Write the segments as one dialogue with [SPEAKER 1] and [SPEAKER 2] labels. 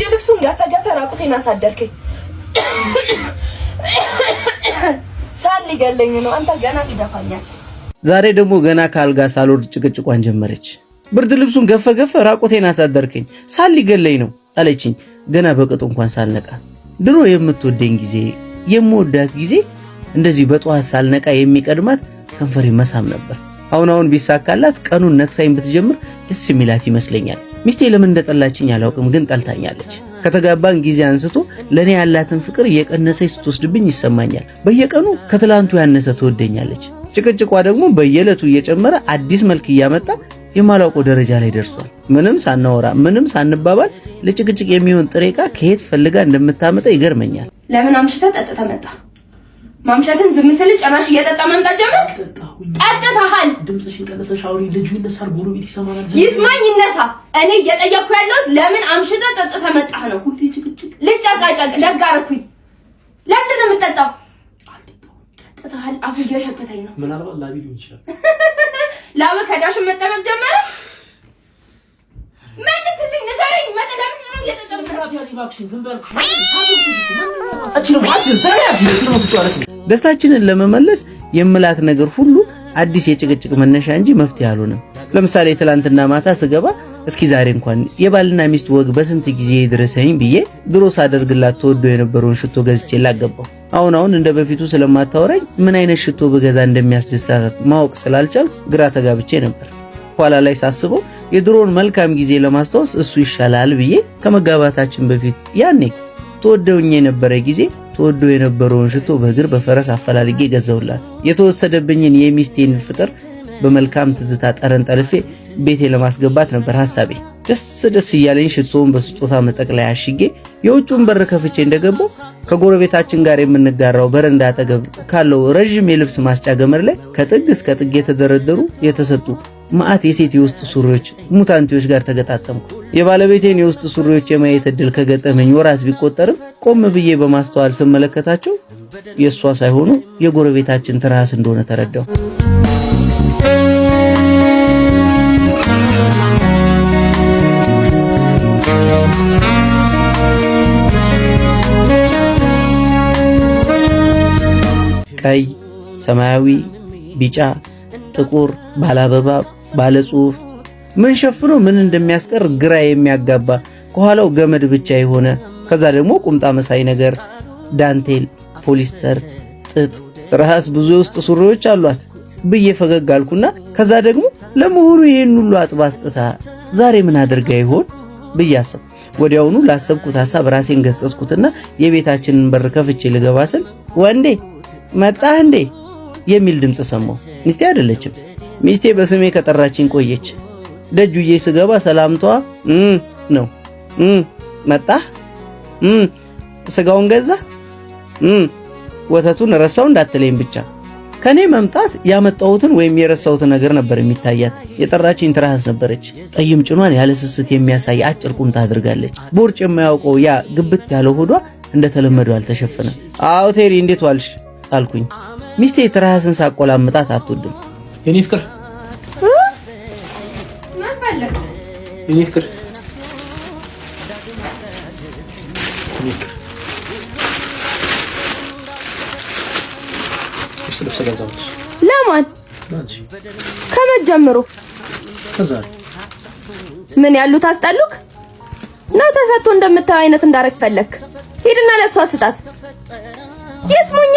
[SPEAKER 1] ብርድ ልብሱን ገፈ ገፈ ራቁቴን አሳደርከኝ። ሳል ሊገለኝ ነው። አንተ ገና ትደፋኛል።
[SPEAKER 2] ዛሬ ደግሞ ገና ከአልጋ ሳልወርድ ጭቅጭቋን ጀመረች። ብርድ ልብሱን ገፈ ገፈ ራቁቴን አሳደርከኝ፣ ሳል ሊገለኝ ነው አለችኝ። ገና በቅጡ እንኳን ሳልነቃ። ድሮ የምትወደኝ ጊዜ የምወዳት ጊዜ እንደዚህ በጠዋት ሳልነቃ የሚቀድማት ከንፈሬ መሳም ነበር። አሁን አሁን ቢሳካላት ቀኑን ነክሳኝ ብትጀምር ደስ የሚላት ይመስለኛል። ሚስቴ ለምን እንደጠላችኝ አላውቅም፣ ግን ጠልታኛለች። ከተጋባን ጊዜ አንስቶ ለእኔ ያላትን ፍቅር እየቀነሰች ስትወስድብኝ ይሰማኛል። በየቀኑ ከትላንቱ ያነሰ ትወደኛለች። ጭቅጭቋ ደግሞ በየዕለቱ እየጨመረ አዲስ መልክ እያመጣ የማላውቀው ደረጃ ላይ ደርሷል። ምንም ሳናወራ ምንም ሳንባባል ለጭቅጭቅ የሚሆን ጥሬ ዕቃ ከየት ፈልጋ እንደምታመጣ ይገርመኛል።
[SPEAKER 1] ለምን አምሽተህ ጠጥተህ መጣህ? ማምሸትን ዝም ስል ጭራሽ እየጠጣ መምጣት ጀመርክ። ጠጥተሃል።
[SPEAKER 3] ድምፅሽን ቀንሰሽ አውሪ። ልጁ ይነሳል፣ ጎረቤት ይሰማናል።
[SPEAKER 1] ይስማኝ ይነሳ። እኔ እየጠየቅኩ ያለሁት ለምን አምሽተህ ጠጥተህ መጣህ ነው።
[SPEAKER 3] ሁሌ ጭቅጭቅ።
[SPEAKER 1] ልጨቃጨቅ ደግ አደረኩኝ። ለምንድን ነው የምጠጣው? ጠጥተሃል። አፍ እየሸተተኝ ነው።
[SPEAKER 3] ምናልባት ላቢ ሊሆን ይችላል።
[SPEAKER 1] ላብ ከዳሽን መጠመቅ ጀመረ። መልስልኝ፣ ንገረኝ። ለምን ነው እየጠጣሁ?
[SPEAKER 2] ደስታችንን ለመመለስ የምላት ነገር ሁሉ አዲስ የጭቅጭቅ መነሻ እንጂ መፍትሄ አልሆነም። ለምሳሌ ትላንትና ማታ ስገባ እስኪ ዛሬ እንኳን የባልና ሚስት ወግ በስንት ጊዜ ድረሰኝ ብዬ ድሮ ሳደርግላት ተወዶ የነበረውን ሽቶ ገዝቼ ላገባው። አሁን አሁን እንደ በፊቱ ስለማታወራኝ ምን አይነት ሽቶ ብገዛ እንደሚያስደስታት ማወቅ ስላልቻልኩ ግራ ተጋብቼ ነበር። ኋላ ላይ ሳስበው የድሮውን መልካም ጊዜ ለማስታወስ እሱ ይሻላል ብዬ ከመጋባታችን በፊት ያኔ ተወደውኝ የነበረ ጊዜ ተወዶ የነበረውን ሽቶ በእግር በፈረስ አፈላልጌ ገዘውላት። የተወሰደብኝን የሚስቴን ፍቅር በመልካም ትዝታ ጠረን ጠልፌ ቤቴ ለማስገባት ነበር ሐሳቤ። ደስ ደስ እያለኝ ሽቶውን በስጦታ መጠቅለያ አሽጌ የውጩን በር ከፍቼ እንደገባው ከጎረቤታችን ጋር የምንጋራው በረንዳ አጠገብ ካለው ረዥም የልብስ ማስጫ ገመድ ላይ ከጥግ እስከ ጥግ የተደረደሩ የተሰጡ መዓት የሴት የውስጥ ሱሪዎች ሙታንቲዎች ጋር ተገጣጠምኩ። የባለቤቴን የውስጥ ሱሪዎች የማየት እድል ከገጠመኝ ወራት ቢቆጠርም ቆም ብዬ በማስተዋል ስመለከታቸው የእሷ ሳይሆኑ የጎረቤታችን ትራስ እንደሆነ ተረዳሁ። ቀይ፣ ሰማያዊ፣ ቢጫ፣ ጥቁር፣ ባለ አበባ፣ ባለ ጽሑፍ ምን ሸፍኖ ምን እንደሚያስቀር ግራ የሚያጋባ ከኋላው ገመድ ብቻ የሆነ ከዛ ደግሞ ቁምጣ መሳይ ነገር፣ ዳንቴል፣ ፖሊስተር፣ ጥጥ፣ ትራስ ብዙ የውስጥ ሱሪዎች አሏት ብዬ ፈገግ አልኩና ከዛ ደግሞ ለመሆኑ ይህን ሁሉ አጥባ አስጥታ ዛሬ ምን አድርጋ ይሆን ብዬ አሰብኩ። ወዲያውኑ ላሰብኩት ሐሳብ ራሴን ገሰጽኩትና የቤታችንን በር ከፍቼ ልገባ ስል ወንዴ መጣህ እንዴ የሚል ድምፅ ሰማሁ። ሚስቴ አይደለችም። ሚስቴ በስሜ ከጠራችኝ ቆየች። ደጁዬ ስገባ ሰላምቷ ነው። መጣህ፣ ስጋውን ገዛ፣ ወተቱን ረሳው እንዳትለኝ ብቻ። ከኔ መምጣት ያመጣሁትን ወይም የረሳሁትን ነገር ነበር የሚታያት። የጠራችኝ ትራስ ነበረች። ጠይም ጭኗን ያለ ስስት የሚያሳይ አጭር ቁምጣ አድርጋለች። ቦርጭ የማያውቀው ያ ግብት ያለው ሆዷ እንደተለመደው አልተሸፈነም። አዎ ቴሪ፣ እንዴት ዋልሽ አልኩኝ። ሚስቴ ትራስን ሳቆላምጣት አትወድም።
[SPEAKER 3] የኔ ፍቅር የኔ ፍቅር ልብስ ገዛሁልሽ።
[SPEAKER 1] ለማን? ከመጀመሩ
[SPEAKER 3] ከዛሬ
[SPEAKER 1] ምን ያሉት አስጠሉክ ነው? ተሰጥቶ እንደምታየው አይነት እንዳረግ ፈለክ? ሂድና ለእሷ ስጣት። ይስሙኛ፣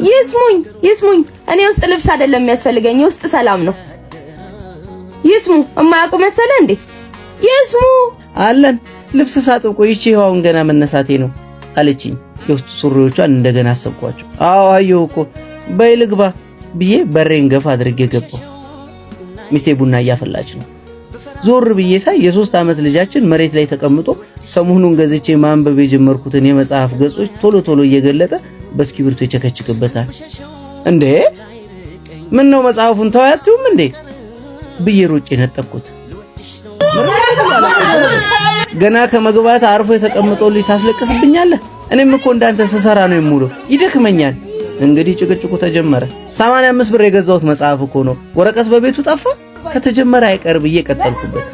[SPEAKER 1] ይስሙኝ፣ ይስሙኝ። እኔ ውስጥ ልብስ አይደለም የሚያስፈልገኝ የውስጥ ሰላም ነው። ይስሙ። እማያውቁ መሰለ እንዴ? ይስሙ
[SPEAKER 2] አለን። ልብስ ሳጥብ ቆይቼ ይኸው ገና መነሳቴ ነው አለችኝ። የውስጥ ሱሪዎቿን እንደገና አሰብኳቸው። አዎ አየሁ እኮ በይ ልግባ ብዬ በሬን ገፋ አድርጌ ገባሁ። ሚስቴ ቡና እያፈላች ነው። ዞር ብዬ ሳይ የ3 ዓመት ልጃችን መሬት ላይ ተቀምጦ ሰሞኑን ገዝቼ ማንበብ የጀመርኩትን የመጽሐፍ ገጾች ቶሎ ቶሎ እየገለጠ በእስክሪብቶ ይቸከችክበታል። እንዴ ምን ነው መጽሐፉን ተው እንዴ ብዬ ሮጬ ነጠቅኩት። ገና ከመግባት አርፎ የተቀመጠው ልጅ ታስለቅስብኛለህ። እኔም እኮ እንዳንተ ስሰራ ነው የምውለው፣ ይደክመኛል። እንግዲህ ጭቅጭቁ ተጀመረ። 85 ብር የገዛሁት መጽሐፍ እኮ ነው፣ ወረቀት በቤቱ ጠፋ። ከተጀመረ አይቀር ብዬ ቀጠልኩበት።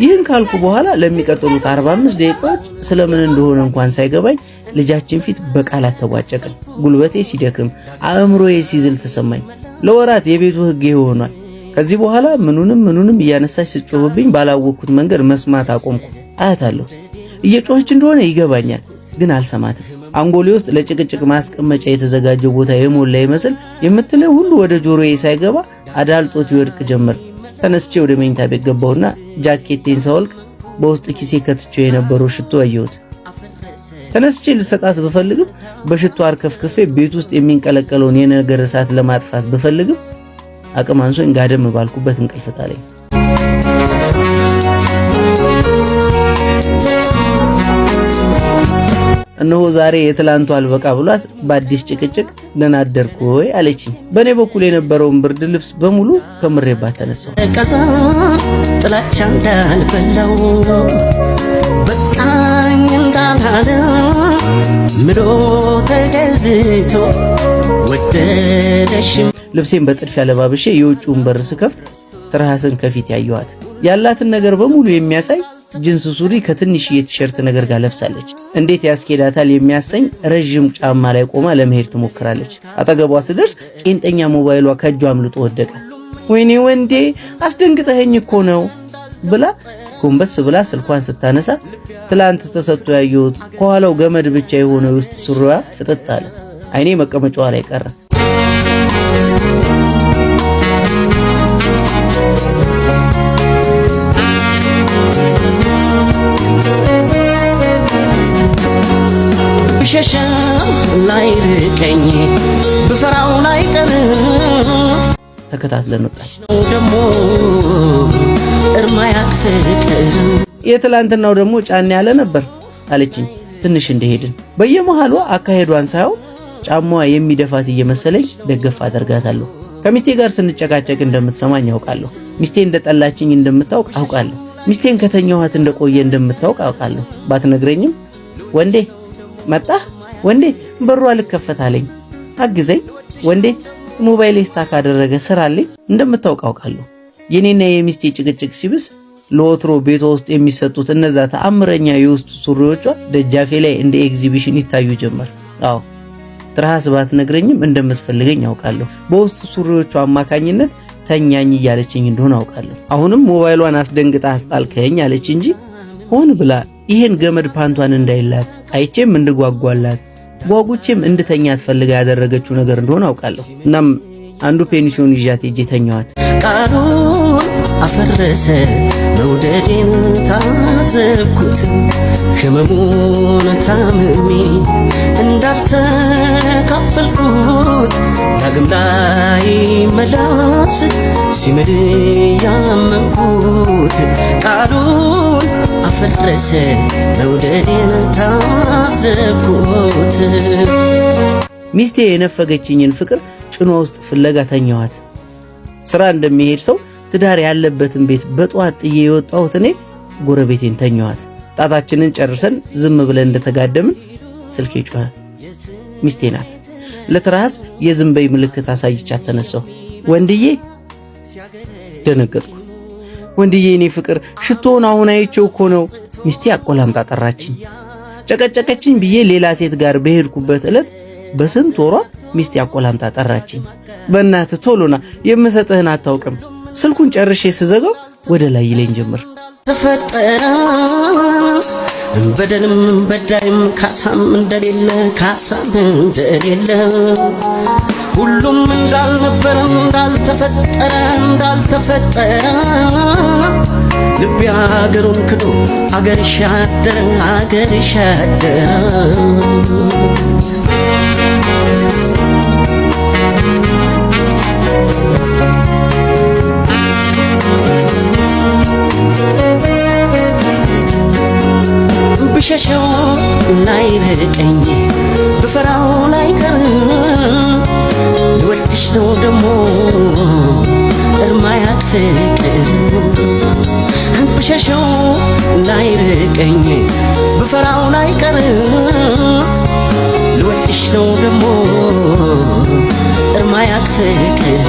[SPEAKER 2] ይህን ካልኩ በኋላ ለሚቀጥሉት 45 ደቂቃዎች ስለምን እንደሆነ እንኳን ሳይገባኝ ልጃችን ፊት በቃላት ተቧጨቅን። ጉልበቴ ሲደክም፣ አእምሮዬ ሲዝል ተሰማኝ። ለወራት የቤቱ ሕግ ይሄ ሆኗል። ከዚህ በኋላ ምኑንም ምኑንም እያነሳች ስትጮህብኝ ባላወቅኩት መንገድ መስማት አቆምኩ። አያታለሁ። እየጮኸች እንደሆነ ይገባኛል፣ ግን አልሰማትም። አንጎሌ ውስጥ ለጭቅጭቅ ማስቀመጫ የተዘጋጀው ቦታ የሞላ ይመስል የምትለው ሁሉ ወደ ጆሮዬ ሳይገባ አዳልጦት ይወድቅ ጀመር። ተነስቼ ወደ መኝታ ቤት ገባሁና ጃኬቴን ሳወልቅ በውስጥ ኪሴ ከትቼው የነበረው ሽቶ አየሁት። ተነስቼ ልሰጣት ብፈልግም በሽቶ አርከፍክፌ ቤት ውስጥ የሚንቀለቀለውን የነገር እሳት ለማጥፋት ብፈልግም አቅም አንሶኝ ጋደም ባልኩበት እንቅልፍ ጣለኝ። እነሆ ዛሬ የትላንቱ አልበቃ ብሏት በአዲስ ጭቅጭቅ ደህና አደርክ ወይ አለችኝ። በእኔ በኩል የነበረውን ብርድ ልብስ በሙሉ ከምሬባት ተነሳሁ።
[SPEAKER 4] ቀዛ ጥላቻ እንዳልበላው በቃኝ እንዳላለ ምሎ ተገዝቶ ወደደሽ።
[SPEAKER 2] ልብሴን በጥድፊያ ለባብሼ የውጭውን በር ስከፍት ትርሃስን ከፊት ያየኋት ያላትን ነገር በሙሉ የሚያሳይ ጅንስ ሱሪ ከትንሽ የቲሸርት ነገር ጋር ለብሳለች። እንዴት ያስኬዳታል የሚያሰኝ ረዥም ጫማ ላይ ቆማ ለመሄድ ትሞክራለች። አጠገቧ ስደርስ ቄንጠኛ ሞባይሏ ከእጇ አምልጦ ወደቀ። ወይኔ ወንዴ አስደንግጠኸኝ እኮ ነው ብላ ጎንበስ ብላ ስልኳን ስታነሳ ትላንት ተሰጥቶ ያየሁት ከኋላው ገመድ ብቻ የሆነ የውስጥ ሱሪዋ ፍጥጥ አለ። አይኔ መቀመጫዋ ላይ ቀረ።
[SPEAKER 4] ብሸሸው ላይርቀኝ ብፈራው ላይቀር
[SPEAKER 2] ተከታትለን ወጣን።
[SPEAKER 4] ደግሞ እርማ ያቅፍቅር
[SPEAKER 2] የትላንትናው ደግሞ ጫን ያለ ነበር አለችኝ። ትንሽ እንደሄድን በየመሃሉ አካሄዷን ሳየው ጫማዋ የሚደፋት እየመሰለኝ ደገፍ አደርጋታለሁ። ከሚስቴ ጋር ስንጨቃጨቅ እንደምትሰማኝ አውቃለሁ። ሚስቴ እንደጠላችኝ እንደምታውቅ አውቃለሁ። ሚስቴን ከተኛኋት እንደቆየ እንደምታውቅ አውቃለሁ። ባትነግረኝም ወንዴ መጣህ፣ ወንዴ በሩ አልከፈት አለኝ፣ አግዘኝ፣ ወንዴ ሞባይል stuck አደረገ ስራልኝ እንደምታውቅ አውቃለሁ። የኔና የሚስቴ ጭቅጭቅ ሲብስ ለወትሮ ቤቷ ውስጥ የሚሰጡት እነዛ ተአምረኛ የውስጥ ሱሪዎቿ ደጃፌ ላይ እንደ ኤግዚቢሽን ይታዩ ጀመር። አዎ ትርሃስ ባትነግረኝም እንደምትፈልገኝ አውቃለሁ። በውስጥ ሱሪዎቿ አማካኝነት ተኛኝ እያለችኝ እንደሆነ አውቃለሁ። አሁንም ሞባይሏን አስደንግጣ አስጣልከኝ አለች እንጂ ሆን ብላ ይሄን ገመድ ፓንቷን እንዳይላት አይቼም እንድጓጓላት ጓጉቼም እንድተኛ ፈልጋ ያደረገችው ነገር እንደሆነ አውቃለሁ። እናም አንዱ ፔንሲዮን ይዣት ሄጄ ተኛዋት።
[SPEAKER 4] ቃሉን አፈረሰ መውደዴን ታዘብኩት ህመሙን ታምሜ እንዳልተካፈልኩት ዳግም ላይ መላስ ሲምል ያመንኩት ቃሉን አፈረሰ መውደዴን ታዘብኩት።
[SPEAKER 2] ሚስቴ የነፈገችኝን ፍቅር ጭኗ ውስጥ ፍለጋ ተኛዋት። ስራ እንደሚሄድ ሰው ትዳር ያለበትን ቤት በጠዋት ጥዬ የወጣሁት እኔ ጎረቤቴን ተኛዋት። ጣታችንን ጨርሰን ዝም ብለን እንደተጋደምን ስልኬ ጮኸ። ሚስቴ ናት። ለትርሃስ የዝንበይ ምልክት አሳይቻት ተነሳሁ። ወንድዬ ደነገጥኩ። ወንድዬ እኔ ፍቅር ሽቶውን አሁን አይቼው እኮ ነው። ሚስቴ አቆላምጣ ጠራችኝ። ጨቀጨቀችኝ ብዬ ሌላ ሴት ጋር በሄድኩበት ዕለት በስንት ወሯ ሚስቴ አቆላምጣ ጠራችኝ። በእናትህ ቶሎና የምሰጥህን አታውቅም። ስልኩን ጨርሼ ስዘጋው ወደ ላይ ይለኝ ጀመር።
[SPEAKER 4] ተፈጠረ በደልም በዳይም ካሳም እንደሌለ ካሳም እንደሌለ ሁሉም እንዳልነበረ እንዳልተፈጠረ እንዳልተፈጠረ ልቤ አገሩን ክዶ አገር ሻደረ አገር ሻደረ። ብሸሸው ላይርቀኝ ብፈራው ላይቀር ልወድሽ ነው ደሞ እርማያቅ ፍቅር ብሸሸው ላይርቀኝ ብፈራው ላይቀር ልወድሽ ነው ደሞ እርማያቅ ፍቅር።